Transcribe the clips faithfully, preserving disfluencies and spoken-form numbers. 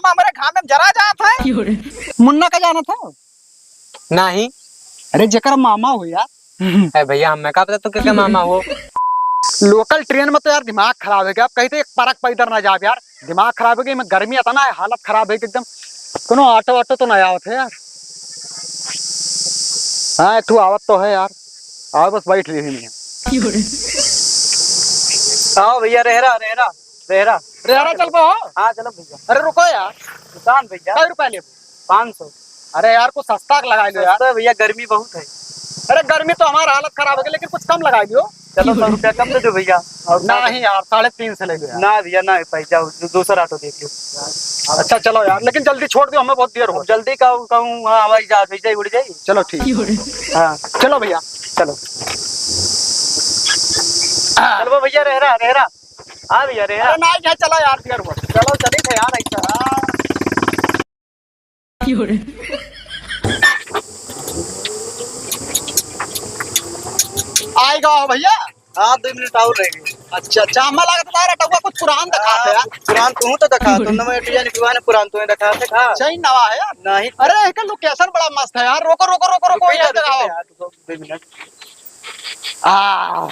हमरे घामे में जरा जात है। मुन्ना का जानत हो? नहीं। अरे, जेकर मामा हो यार। अरे भैया, हमें का पता तू के, के मामा हो? Local train में तो यार दिमाग खराब है क्या? आप कहित एक परक पैदर ना जाब यार, दिमाग खराब है कि मैं गर्मी अतना है, हालत खराब है कि एकदम। कोनो auto वाटो तो ना आवत है यार? हाँ, एक ठो आवत तो है यार, आओ बस बैठ रही है। आओ भैया, रेहरा, रेहरा, रेहरा। रेहरा चल पाओ। हाँ, चलो भैया। अरे रुको यार। दुकान भैया। कै रुपया लेबो? पाँच सौ। अरे यार, कुछ सस्ता लगा लो यार। सस्ता है भैया, गर्मी बहुत है। अरे गर्मी तो हमार हालत खराब हो गई, लेकिन कुछ कम लगा लियो। चलो, सौ रुपया कम दे दो भैया। और नहीं यार, साढ़े तीन सौ ले लो यार। ना भैया, ना पैसा, दू-, दूसरा auto देख लो। अच्छा चलो यार, लेकिन जल्दी छोड़ दियो, हमें बहुत देर हो अब गई। जल्दी का कहूँ, हाँ, हवाई जहाज भेज जाए, उड़ जाए। चलो ठीक। हाँ। चलो भैया। चलो। चलो भैया, रेहरा, रेहरा। हाँ भैया, रेहरा। अरे ना, यहाँ चला यार, देर हो गई। चलो, चली थे यार, ऐसा। हाँ। आएगा भैया। हाँ, दो मिनट और रह गए। अच्छा, अच्छा, हमें लगता था रटौआ कुछ पुरान दिखाते हैं। पुरान तू तो दिखा, तो नवा डिजाइन पुरान, पुरान तू दिखा, दिखा। सही नवा है यार। नहीं। अरे, इसका location बड़ा मस्त है यार। रोको, रोको, रोको, रोको, रुको यहाँ यार, दिखाओ। यार, रुको, दो मिनट। आ,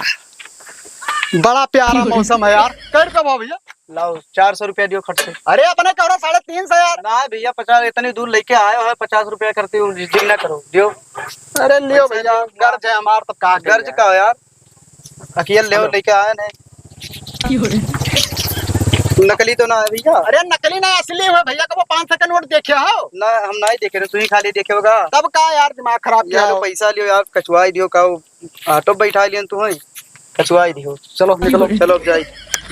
बड़ा प्यारा मौसम है यार। कै रुपया भा भैया? लाओ, चार सौ रुपया दियो खट से। अरे, अपने कह रहा साढ़े तीन सौ यार। ना भैया, पचास, इतनी दूर लेके आए हो, पचास रुपया करती हूँ, जिद ना करो, दियो। अरे, लियो पैसा भैया, दियो। गर्ज है हमार, तब का करी गर्ज यार? का हो यार? अकियल लेव, हेलो। लेके आए हैं। नकली तो ना है भैया? अरे, नकली ना, असली है भैया, कबो पाँच सौ का नोट देखे हो? ना, हम ना ही देखे रहे, तू ही खाली देखे होगा। तब का यार, दिमाग खराब किया यार, हो? पैसा लियो यार, कचवाई दियो का, auto बैठा लियन तू ही, कचवाई दियो। चलो, निकलो। चलो, अब जाई।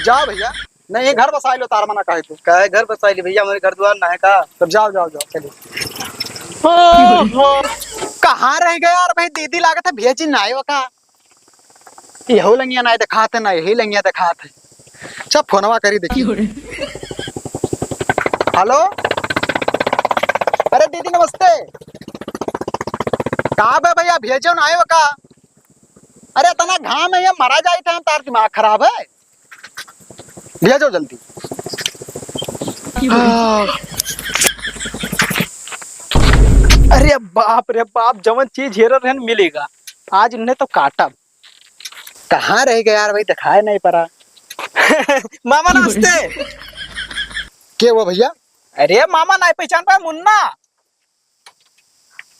जा भैया। नहीं, घर बसाई लो, तार मना काहे तू? काहे घर बसाई ली भैया, हमारे घर द्वार ना है का? तब जाओ, जाओ, जाओ, चलिए। कहाँ रह गया यार भाई, दीदी लागत है भेजी ना आयो का? यहो लंगिया ना दिखाते ना, यही लंगिया दिखाते। अच्छा, फोनवा करी देखी। हेलो, अरे दीदी नमस्ते। का बे भैया, भेजो ना आयो का? अरे इतना घाम है, ये मरा जाए थे हम, तार दिमाग खराब है। भेजो जल्दी। हाँ। अरे बाप रे बाप, जवन चीज हेरत रहन मिलेगा, आज इन्हें तो काटब। कहाँ रह गया यार भाई, दिखाए नहीं पड़ा। मामा नमस्ते। के हुआ भैया? अरे मामा, नाई पहचान पाए मुन्ना?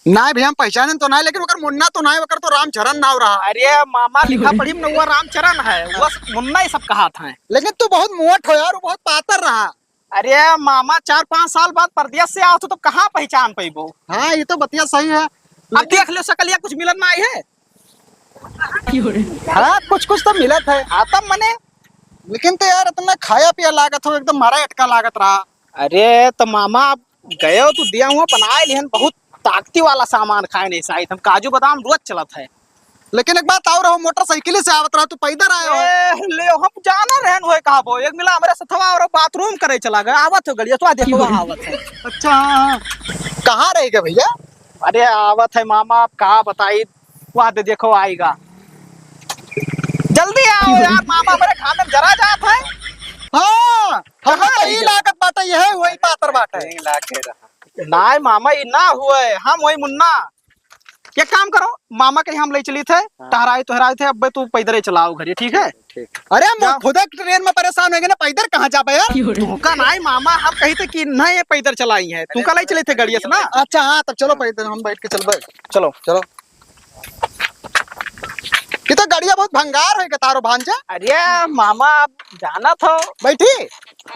नाई भैया, हम पहचाने तो नाई, लेकिन ओकर मुन्ना तो नाई, ओकर तो रामचरण नाव रहा। अरे मामा, लिखा पढ़ी में नौवा रामचरण है, वो मुन्ना ही सब कहा था। लेकिन तू बहुत मोट हो यार, वो बहुत पातर रहा। अरे मामा, चार पाँच साल बाद परदेस से आओ तो, तो कहाँ पहचान पैबो? हाँ, ये तो बतिया सही है। अब देख लो सकलिया, कुछ मिलन में आई है। हाँ, कुछ कुछ तो मिलत है। हाँ, तब मने। लेकिन तो यार, इतना खाया पिया लागत हो, एकदम मरा अटका लागत रहा। अरे तो मामा, अब गयो तो दिया हुआ बनाए लिहन, बहुत ताकती वाला सामान खाए नहीं साइत। हम काजू बादाम रोज चलत है। लेकिन एक बात और हो, मोटरसाइकिल से आवत रहा, तू पैदल आए हो। ए, ले, हम जाना रहन होए कहा बो। एक मिला हमरे सथवा और बाथरूम करे चला गया, आवत हो गड़िया, तो आ देखो, वहाँ आवत है। अच्छा, हाँ, हाँ। कहाँ रह गए भैया? अरे आवत है मामा, अब का बताई, वहाँ दे देखो आएगा। जल्दी आओ यार, मामा मेरे खाने में जरा जात है। हाँ, हम कहाँ तो रह ई गए? लागत बाटे, यही वही पातर बाटे। यही लागे रहा। नाय मामा, ई ना हुए, हम वही मुन्ना। एक काम करो, मामा कहीं हम ले चली थे, हाँ। टहराए तोहराए थे, अब तू पैदल ही चलाओ घरे, ठीक है? ठीक। अरे, हम जाओ। खुद एक ट्रेन में परेशान हो गए ना, पैदल कहाँ जा पाए यार? तुमका नाय मामा, हम कही थे कि नहीं, ये पैदल चलाई है, तुमका ले चली थे गाड़ी से ना। अच्छा, हाँ, तब चलो पैदल हम बैठ के चलबे। चलो। चलो। ये तो गाड़िया बहुत भंगार है, तारो भांजा। अरे मामा, आप जानत हो। बैठी।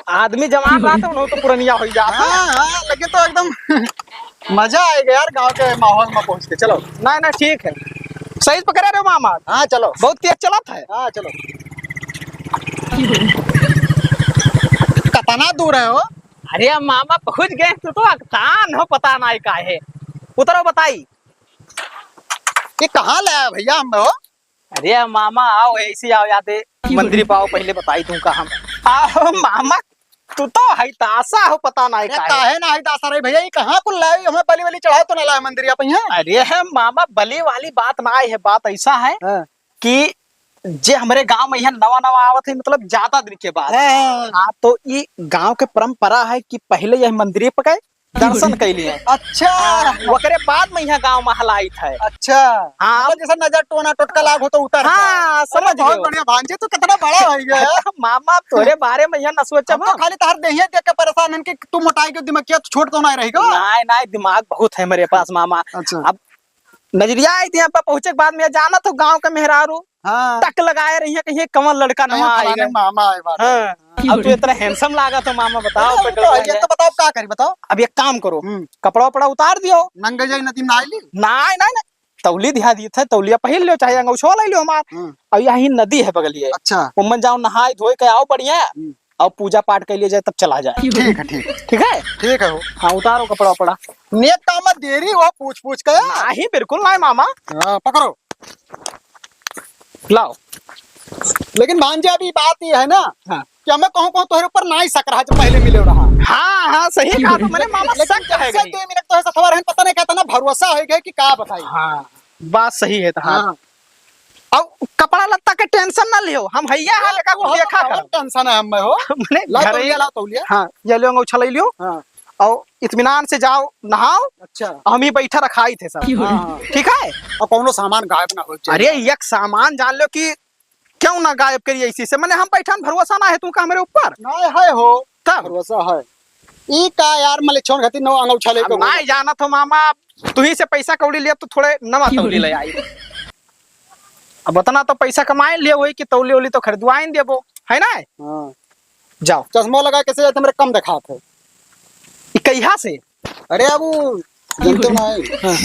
आदमी जवान रहत है, उन्हों तो पुरनिया हो जात है। हाँ, हाँ, लेकिन तो एकदम मजा आएगा यार, गांव के माहौल में पहुंच के। चलो। नहीं, नहीं, ठीक है, सही पकड़े रहे मामा। हाँ, चलो। बहुत तेज चलत है। हाँ, चलो। कितना दूर है हो? अरे मामा, पहुंच गए, तू तो अकतान हो, पता नहीं काहे। उतरो, बताई। ये कहाँ ले आया भैया हम हो? अरे मामा, आओ, ऐसे आओ, यादे मंदिर पाओ, पहले बताई तुमका हम। आओ मामा, तू तो हईतासा हो, पता नहीं अरे काहे। काहे ना हईतासा रही भैया, ये कहाँ कुल लाए? हमें बलि वलि चढ़ाओ तो ना लाए मंदिर आप यहाँ। अरे है मामा, बलि वाली बात ना है, बात ऐसा है हाँ। कि जे हमरे गाँव में यहाँ नवा नवा आवत है, मतलब ज्यादा दिन के बाद। हाँ, हाँ। हाँ, तो ई गाँव के परंपरा है कि पहिले यह मंदिर पे गए, दर्शन कैली है। अच्छा। हाँ, ओकरे बाद में यहाँ गाँव में हलाइत है। अच्छा। हाँ। मतलब जैसे नजर टोना टोटका लाग हो तो उतर जाए। हाँ, समझ अरे, बहुत गए। बढ़िया भांजे, तू कितना बड़ा हो गया है। मामा, तोरे बारे में यहाँ न सोचब हम तो हम। खाली तहर देहिए देख के परेशान हन कि तू मोटाई के दिमाग किया, तू छोट तो ना रहेगा। नहीं, नहीं, दिमाग बहुत है मेरे पास, मामा। अच्छा। अब नजरिया आई थी, यहाँ पे पहुँचे के बाद में जानत हो, गाँव के मेहरारू हाँ। टक लगाए रही है, कहीं कवन लड़का कहीं नवा फलाने आएगा। मामा आए बाटे। हाँ। अब तू इतना handsome लागत हो मामा, बताओ, अरे, वो पकड़ तो है, लेंगे। ये तो बताओ, का करी, बताओ। अब एक काम करो, हम्म। कपड़ा उपड़ा उतार दियो। नंगे जाई नदी में नहाई ली? नाय, नाय, नाय। तौली दिहा दिए थे, तौलिया पहिर लियो, चाहे अंगौछवा ले लियो हमार। हम्म। अब यही नदी है बगलिए। अच्छा। उमन जाओ, नहाए धोए के आओ बढ़िया। हम्म। अब पूजा पाठ कर लिया जाए, तब चला जाए। ठीक है, ठीक है। ठीक है? ठीक है हो। हाँ, उतारो कपड़ा उपड़ा। नेक काम में देरी हो, पूछ पूछ के। नहीं, बिल्कुल नहीं मामा। हाँ, पकड़ो। लाओ। लेकिन भांजे, अभी बात ये है ना हाँ। कि हमें कहूँ कहूँ तोहरे ऊपर ना ही शक रहा, जब पहले मिले रहा। हाँ, हाँ, सही कहा तो मैंने मामा, लेकिन शक है जैसे गई। दो मिनट तो है सथवा रहन, पता नहीं कहता ना भरोसा हो गया कि का बताई। हाँ, बात सही है तो हाँ। हाँ। अब कपड़ा लत्ता के tension ना लियो, हम हैया है, लेका कुछ वो देखा कौन कर। Tension है हमें हो? मने ला घर तौलिया, ही ला तौलिया। हाँ, ये लियो, अंगोछा ले लियो। हाँ। और इत्मीनान से जाओ, नहाओ। अच्छा। हम ही बैठा रखाई थे सब। हाँ, हाँ। ठीक है? और कौनो सामान गायब ना हो जाए। अरे, एक सामान जान लो कि क्यों ना गायब करिए इसी से, मने हम बैठा, भरोसा ना है तुमका हमरे ऊपर? ना है हो। तब? भरोसा है। ई का यार, मले छोड़ खातिर नौ अंगौछा लेके अब घूमत। ना जानत हो मामा, तुही से पैसा कौड़ी लिया तो थोड़े नवा तौली ले आई। अब उतना तो पैसा कमाए लिए होई कि तौली ओली तो खरीदवाइन देबो, है ना? हाँ। जाओ। चश्मा लगा कैसे जाते, मेरे कम दिखात है। ई कहिया से? अरे अब वो जानते ना है। हाँ।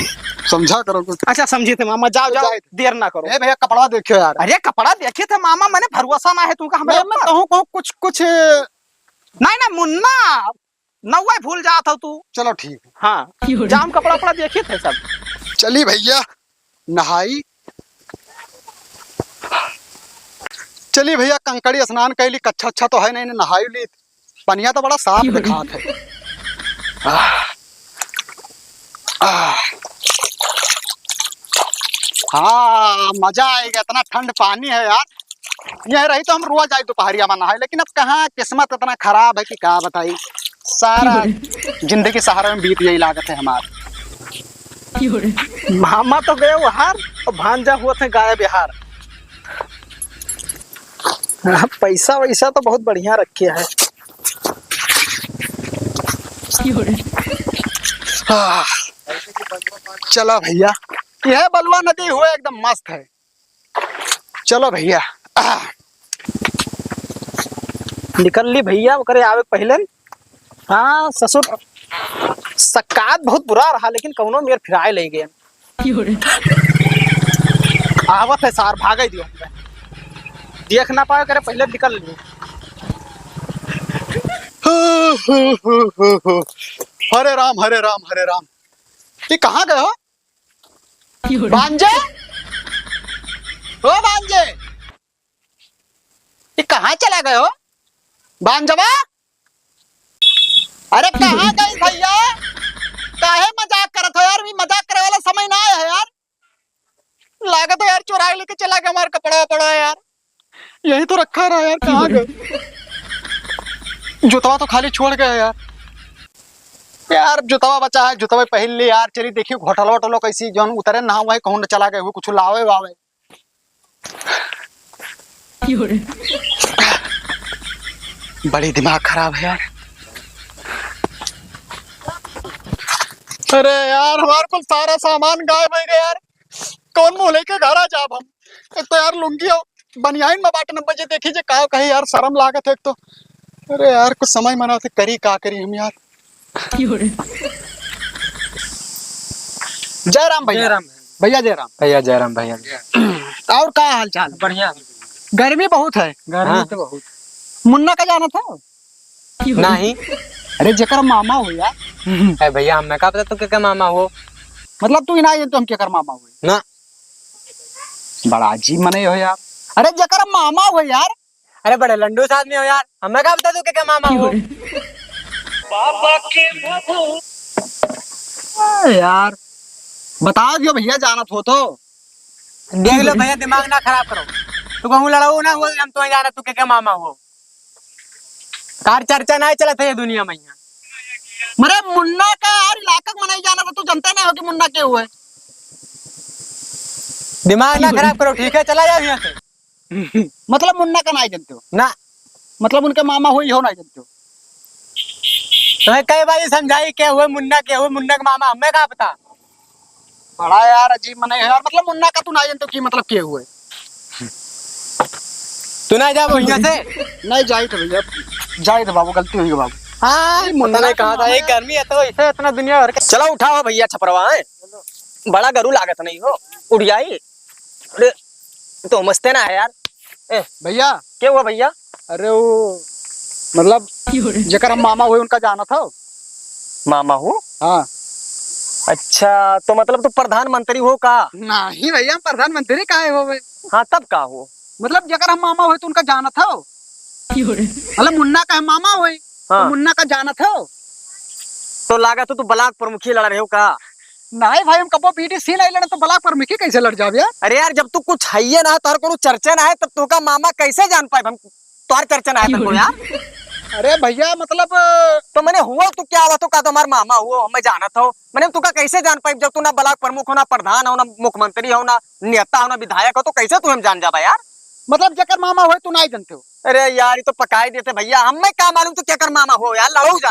समझा करो कुछ। अच्छा, समझी थे मामा, जाओ, जाओ, जाए। देर ना करो। ए भैया, कपड़ा देखियो यार। अरे, कपड़ा देखे थे मामा, मने भरोसा ना है तुमका हमरे मैं, मैं ऊपर। कहूँ, कहूँ कुछ, कुछ। नहीं, नहीं, मुन्ना, नौवे भूल जात हो तू। चलो ठीक है। हाँ, जाम कपड़ा उपड़ा देखित है सब। चली भैया, नहाई। चली भैया, कंकड़ी स्नान कैली, कच्छा अच्छा तो है नहीं, नहाई ली। पनिया तो बड़ा साफ दिखात है। आह, आह। हाँ, मजा आएगा, इतना ठंड पानी है यार। यह रही तो हम रोज आई दोपहरिया में नहाए, लेकिन अब कहाँ, किस्मत इतना खराब है कि का बताई। सारा जिंदगी शहर में बीत यही लागत है हमार। मामा तो गए बाहर और भांजा हुआ थे गायब यार। हाँ, पैसा वैसा तो बहुत बढ़िया रखे है। हाँ, चला भैया, यह बलुआ नदी हुआ एकदम मस्त है। चलो भैया। निकल ली भैया, ओकरे आवे के पहिले। हाँ ससुर, सक्कात बहुत बुरा रहा, लेकिन कौनो मेर फिराए ले गए। आवत है सार, भागे दियो। देख ना पावे करे, पहिले निकल ली। हरे राम, हरे राम, हरे राम। ये कहाँ गए हो? भांजे? ओ भांजे, ये कहाँ चला गए हो? भांजवा, अरे कहाँ गई भैया? काहे मजाक करत हो यार? ये मजाक करे वाला समय ना है यार। लागत है यार, चुराई लेके चला गया हमारा कपड़ा वपड़ा यार। यही तो रखा रहा यार, कहाँ गए? जुतवा तो खाली छोड़ गए यार। यार जुतवा बचा है, जुतवा पहन ले यार। चली देखिए होटल वोटल कैसी, जौन उतरे ना हुआ है, कहूँ न चला गए हुए, कुछ लावे वावे। बड़ी दिमाग खराब है यार। अरे यार, हमार कुल सारा सामान गायब हो गया यार। कौन मुँह लेके घर आ जाब हम? एक तो यार लुंगी हो बनियाइन में बाटन बजे, देखी जे का कहे यार, शर्म लागत है एक तो। अरे यार, कुछ समझ में ना आते, करी का करी हम यार। जय राम भैया। जय राम भैया। भैया जय राम। भैया जय राम भैया। और का हाल चाल? बढ़िया। गर्मी बहुत है। गर्मी हाँ। तो बहुत। मुन्ना का जाना था? नहीं। अरे जेकर मामा हो यार। अरे भैया, हमें का पता तू के, के मामा हो? मतलब तू ही ना ये तो हम केकर मामा हो? ना। बड़ा अजीब मने हो यार। अरे जेकर मामा हो यार। अरे बड़े लंडूस आदमी हो यार, हमें का पता तू के, के मामा हो? अरे यार, बता दियो भैया, जानत हो तो। देख लो भैया, दिमाग ना खराब करो। तू कहूँ लड़ाऊ ना हो, हम तो जाना तू के, के मामा हो। कार चर्चा ना चलत है ये दुनिया में यहाँ। मरे मुन्ना का यार इलाका में नहीं जाना, तो तू जानते नहीं हो कि मुन्ना के हुए। दिमाग ना खराब करो, ठीक है, चला जाओ यहाँ से। मतलब मुन्ना का नहीं जानते हो? ना। मतलब उनके मामा हुई हो नहीं जानते हो? तुम्हें कई बार ये समझाई के हुए मुन्ना, के हुए मुन्ना के मामा, हमें का पता? बड़ा यार अजीब मने है यार, मतलब मुन्ना का तू नहीं जानते हो कि मतलब के हुए? तू ना जाबो यहाँ से? नहीं, जाइत है भैया, जाइत है बाबू, गलती हुई है बाबू। हाँ, ये मुन्ना पता नहीं कहाँ था, मामा एक यार। गर्मी है तो इसे इतना दुनिया भर के। चलो उठाओ भैया छपरवा है, बड़ा गरु लागत नहीं हो, उड़ जाई। अरे, तो मस्ते ना है यार। ए, भैया। के हुआ भैया? अरे वो, मतलब, जेकर हम मामा हुए उनका जानत हो? मामा हो? हाँ। अच्छा, तो मतलब तू प्रधानमंत्री हो का? नहीं भैया, हम प्रधानमंत्री काहे हो बे? हाँ, तब का हो? मतलब जेकर हम मामा हुए तो उनका जानत हो? मतलब मुन्ना का हम मामा हुए, तो हाँ। मुन्ना का जानत हो? तो लागत हो तू ब्लॉक प्रमुखी लड़ रहे हो का? नहीं भाई, हम कबो बीडीसी नहीं लड़े तो ब्लॉक प्रमुखी कैसे लड़ जाब यार? अरे यार, जब तू कुछ है ना, तोहर कोनो चर्चा ना है, तब तोहका मामा कैसे जान पाए हम? तोहर चर्चा ना है तनको यार। अरे भैया, मतलब तो मैंने हुआ तू क्या हुआ, तू का तो हमार मामा हुआ, हमें जानत हो, मैंने तू का कैसे जान पाई जब तू ना ब्लॉक प्रमुख हो, ना प्रधान हो, ना मुख्यमंत्री हो, ना नेता हो, ना विधायक हो, तो कैसे तू हम जान जाबा यार? मतलब जेकर मामा होए तू नहीं जानते हो? अरे यार, ये तो पकाई देते भैया, हमें का मालूम तू केकर मामा हो यार, लड़ो जा।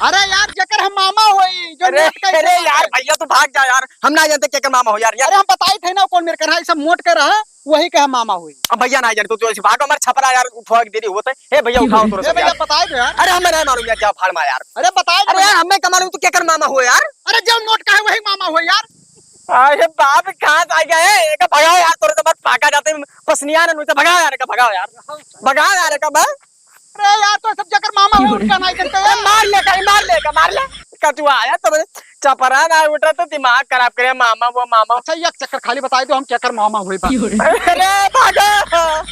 अरे यार, जेकर हम मामा होई, जो अरे, नोट का अरे यार, भैया तू भाग जा यार, हम ना जानते केकर मामा हो यार, यार। अरे हम बताई थे ना कौन मेरे कर है, सब मोट के रहा, वही के हम मामा होई। अब भैया ना जाने तो, तो ऐसे भागो, हमारे छपरा यार उठवा के दे रही होते। हे भैया उठाओ तोरे ए सब भैया, यार। बताई दो यार। अरे हमें नहीं मालूम यार, क्या फाड़ में यार। अरे बताई दो अरे यार, यार। हमें का मालूम तू केकर मामा हो यार। अरे जो नोट का है वही मामा हो यार। अरे बाप, कहाँ से आ गया है? एका भगाओ यार, तोरे तो बस भागा जाते, पसनिया ना नुचा, भगाओ यार, एका भगाओ यार, भगाओ यार, एका बस। अरे यार, तो सब जेकर मामा हो, उनका नहीं जानते अरे यार। मार ले, कहीं मार ले, एका मार ले। कचुआ आया तो चपरा ना उठा तो दिमाग खराब करे, मामा वो मामा। अच्छा, एक चक्कर खाली बताई दो, हम केकर मामा हुई बा। अरे भागा।